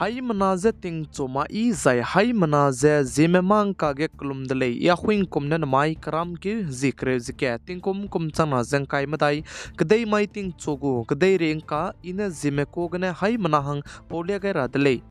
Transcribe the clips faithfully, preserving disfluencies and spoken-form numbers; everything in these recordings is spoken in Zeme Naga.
Haimena je tingchu ma i zai haimena je Zeme mangka ge kelum de lei. I Ahuingkum ne namai keram keu zie kereu ze ka, tingkum kum changna ze ngkai medai, kedei mai tingchu gu kedei ringka i ne Zeme ku gene haimena hang paulia gai ra de lei.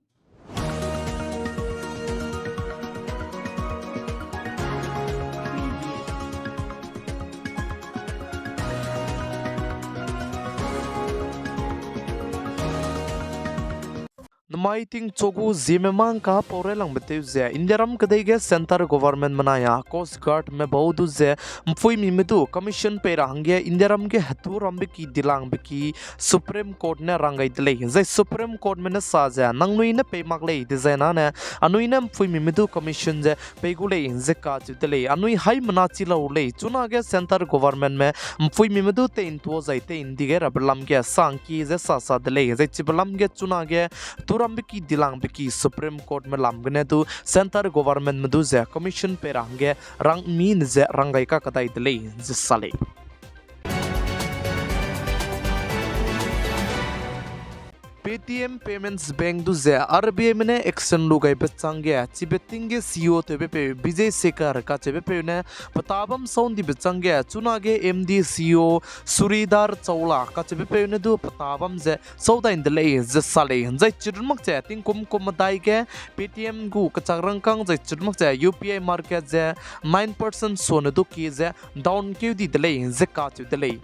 Namai tingchu gu Zeme mangka pau railangbe tew ze, Indiaram kedei ge centre government menai a Coast Guardme bau du ze, mphuimime du commission pei ra hangge Indiaram ge hetu rambe ki dilangbe ki Supreme Court ne rang gai de lei. Zai Supreme Courtme ne sa ze, nangnui ne pei mak lei dezai nane, anui ne mphuimime du commission ze pei gu lei ze kacheu de lei. Anui haimena chi lau lei, chunage centre governmentme mphuimime du tei ntua zai tei ndi gai rabe lam ge sangki ze sa sa de lei. Zai chibe lam ge chunage hetu rambe ki dilangbe ki Supreme Courtme lam gene du centre governmentme du ze commission pei ra hangge rang mi ne ze rang gai kakadai de lei ze sa lei. Paytm Payments Bank du ze R B Ime ne action lu gaibe changge, chibe ting ge C E O tewbe peu Vijay Shekhar kacheube peu ne peta bam sau ndibe changge, chunage M D C E O Sridhar Chawla kacheube peu ne du peta bam ze sau dai nde lei ze sa lei. Zai chirun mak ze tingkum kum medai ge Paytm gu kechak rangkâng zai chirun mak ze U P I market ze nine percent sone du kie ze down keu di de lei ze kacheu de lei.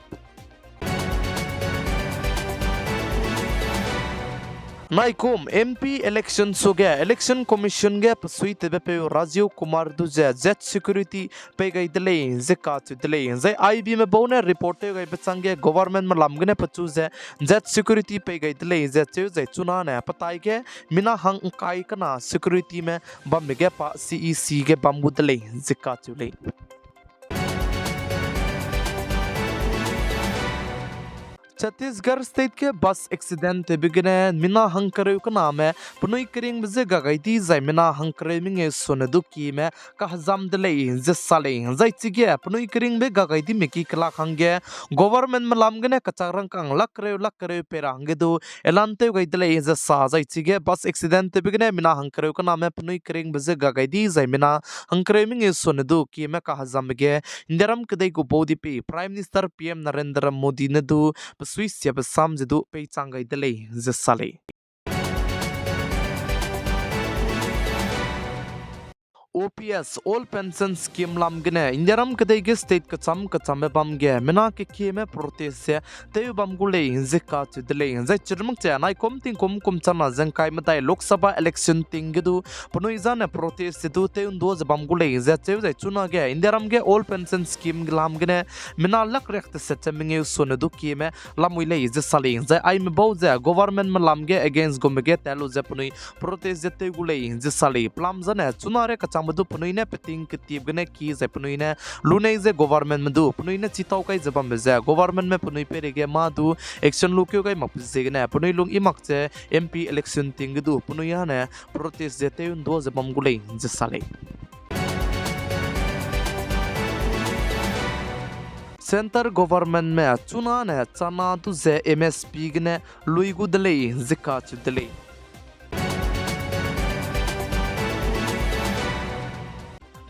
Naikum M P election suge Election Commission ge pesuitewbe peu Rajiv Kumar du ze Z security pei gai de lei ze kacheu de lei. Zai I Bme bau ne report tew gaibe changge governmentme lam gene pechu ze Z security pei gai de lei ze cheu zai chunane petai ge mina hang ngkai kena securityme bambe ge pa C E C ge bam gu de lei ze kacheu lei. Chhattisgarh State ge bus accident tewbe gene mina hangkereu kename penui keringbe je ga gai di zai mina hangkereu mengeu sone du kieme kahezam de lei ze sa lei. Zai chige penui keringbe ga gai dime ki kelak hangge governmentme lam gene kechak rangkâng lak kereu lak kereu pei ra hangge du elan tew gai de lei ze sa. Zai chige bus accident tewbe gene mina hangkereu kename penui keringbe je ga gai di zai mina hangkereu mengeu sone du kieme kahezambe ge Indiaram kedei gu baudipeu Prime Minister P M Narendra Modi ne du pesuisiabe sam ze du peichang gai de lei ze sa lei. O P S, Old Pension Scheme lam gene Indiaram kedei ge state kecham kechambe bam ge mina kekieme protest ze tew bam gu lei ze kacheu de lei. Zai chirun mak ze naikum tingkum kum changna ze ngkai medai Lok Sabha election ting ge du penui zane protest ze du tew ndua ze bam gu lei ze cheu zai chunage Indiaram ge Old Pension Scheme lam gene mina lak riak teset ze mengeu sone du kieme lamui lei ze sa lei. Zai aime bau ze governmentme lam ge against gume ge tat lu ze penui protest ze tew gu lei ze sa lei. Pelam zane chunare kechangbe du penui ne peting ketiebe gene ki zai penui ne lunei ze governmentme du penui ne chitau kai ze bambe ze governmentme penui peireige mâ du action lukeu gai makbe ziegene penui lung i mak ze M P election ting ge du penui âne protest ze tew ndua ze bam gu lei ze sa lei. Centre governmentme chunane chana du ze M S P gene lui gu de lei ze kacheu de lei.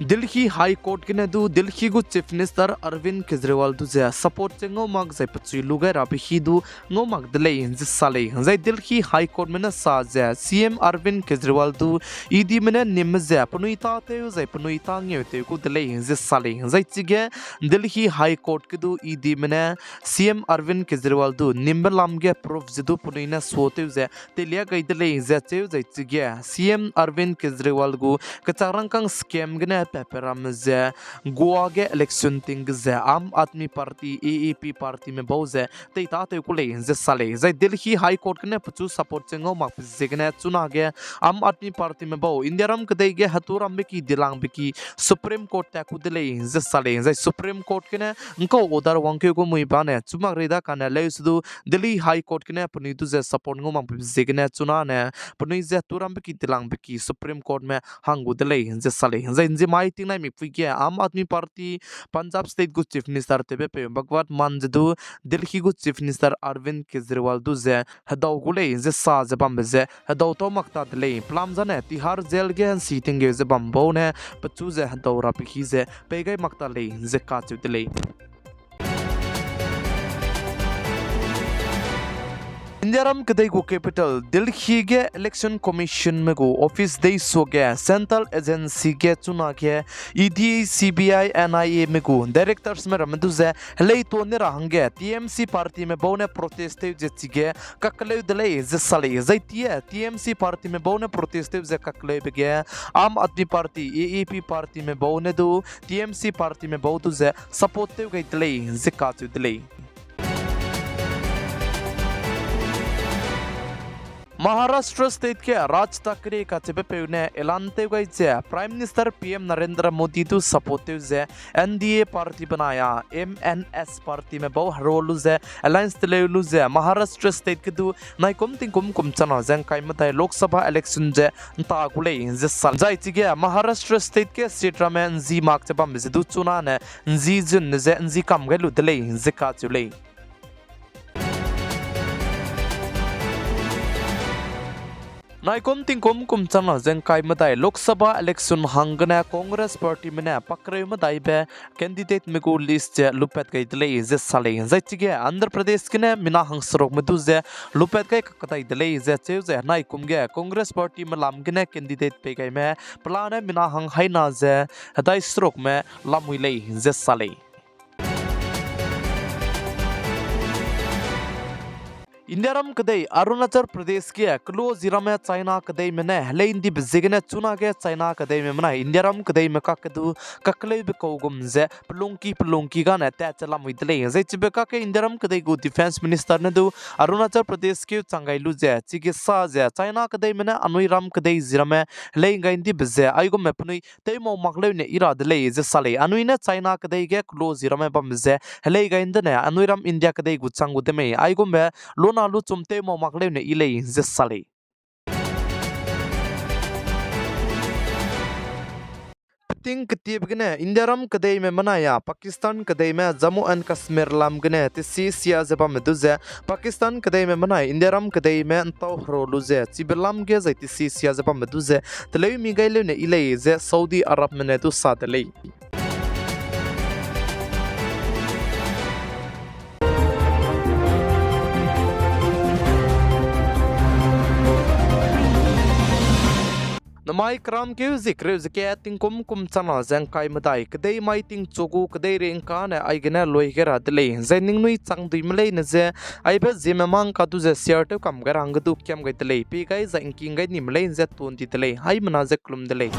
Delhi High Court gene du Delhi gu Chief Minister Arvind Kejriwal du ze support ze ngau mak zai pechui lu gai rabe hi du ngau mak de lei ze sa lei. Zai Delhi High Courtme ne sa ze C M Arvind Kejriwal du E Dme ne nîmbe ze penui tâtew zai penui tâ ngeutew gu de lei ze sa lei. Zai chige Delhi High Court ge du E Dme ne C M Arvind Kejriwal du nîmbe lam ge proof ze du penui ne suatew ze teilia gai de lei ze cheu zai chige C M Arvind Kejriwal gu kechak rangkâng scam gene peperamme ze Goa ge election ting ge ze Aam Aadmi Party, A A P partyme bau ze teitâtew ku lei ze sa lei. Zai Delhi High Court gene pechu support ze ngau makbe ziegene chunage Aam Aadmi Partyme bau Indiaram kedei ge hetu rambe ki dilangbe ki Supreme Court tat ku de lei ze sa lei. Zai Supreme Court gene ngkau order wangkeu gu mui bane chu mak rei da kane leu se du Delhi High Court gene penui du ze support ngau makbe ziegene chunane penui ze hetu rambe ki dilangbe ki Supreme Courtme hang gu de lei ze sa lei. Zai nzimai Ai tingnai mikpui ge Aam Aadmi Party Punjab State gu Chief Minister tewbepeu Bhagwant Mann ze du Delhi gu Chief Minister Arvind Kejriwal du ze hedau gu lei ze sa ze bambe ze hedau tau mak ta de lei. Pelam zane Tihar Jail ge nsi tinggeu ze bam bau ne pechu ze hedau rabe hi ze pei gai mak ta lei ze kacheu de lei. Indiaram kedei gu capital Delhi ge Election Commissionme gu office dei suage central agency ge chunage E D, C B I, N I Ame gu directorsme ramme du ze helei tuâ ne ra hangge T M C partyme bau ne protest tew ze chige kakkeleu de lei ze sa lei. Zai tie T M C partyme bau ne protest tew ze kakkeleube ge Aam Aadmi Party, A A P partyme bau ne du T M C partyme bau du ze support tew gai de lei ze kacheu de lei. Maharashtra State ge Raj Thackeray kacheubepeu ne elan tew gai ze Prime Minister P M Narendra Modi du support tew ze N D A party benai a M N S partyme bau hero lu ze alliance teleu lu ze Maharashtra State ge du naikum tingkum kum chana ze ngkai medai Lok Sabha election ze nta gu lei ze sa. Zai chige Maharashtra State ge seat ramme nzi mak ze bambe ze du chunane nzi zunne ze nzi kam gai lu de lei ze kacheu lei. Naikum tingkum kum chana ze ngkai medai Lok Sabha election hanggene Congress partyme ne pakreu medaibe candidateme gu list ze lupat gai de lei ze sa lei. Zai chige Andhra Pradesh gene mina hangserukme du ze lupat gai kakdai de lei ze cheu ze naikum ge Congress partyme lam gene candidate pei gaime pelane mina hang haina ze hedai serukme lamui lei ze sa lei. Indiaram kedei Arunachal Pradesh ge kelo zi ramme China kedeime ne helei ndibe ziegene chunage China kedeime benai Indiaram kedeime kakge du kakkeleube kau gum ze pelungki pelungki gane tat ze lamui de lei. Zai chibe kakge Indiaram kedei gu Defence Minister ne du Arunachal Pradesh keu chang gai lu ze chige sa ze China kedeime ne anui ram kedei zi ramme helei gai ndibe ze aigumme penui tewmau mak leu ne i ra de lei ze sa lei. Anui ne China kedei ge kelo zi ramme bambe ze helei gai ndene anui ram India kedei gu chang gu de mei, aigumbe luna luchum tewmau mak leu ne i lei ze sa lei. Peting ketiebe gene Indiaram kedeime benai a Pakistan kedeime Jammu and Kashmir lam gene tesi sia ze bamme du ze Pakistan kedeime benai Indiaram kedeime ntau hero lu ze chibe lam ge zai tesi sia ze bamme du ze teleu mi gai leu ne i lei ze Saudi Arabme ne du sa de lei. Namai keram keu zie kereu ze ke tingkum kum chana ze ngkai medai kedei mai tingchu gu kedeirei ngkane aigene lui gai ra de lei. Zai ningnui changduime leine ze aibe ziemme mang ka du ze share tew kam gai ra hangge du kiam gai de lei. Pei gai zai ngking gai nime lei ze ton di de lei. Haimena ze kelum de lei.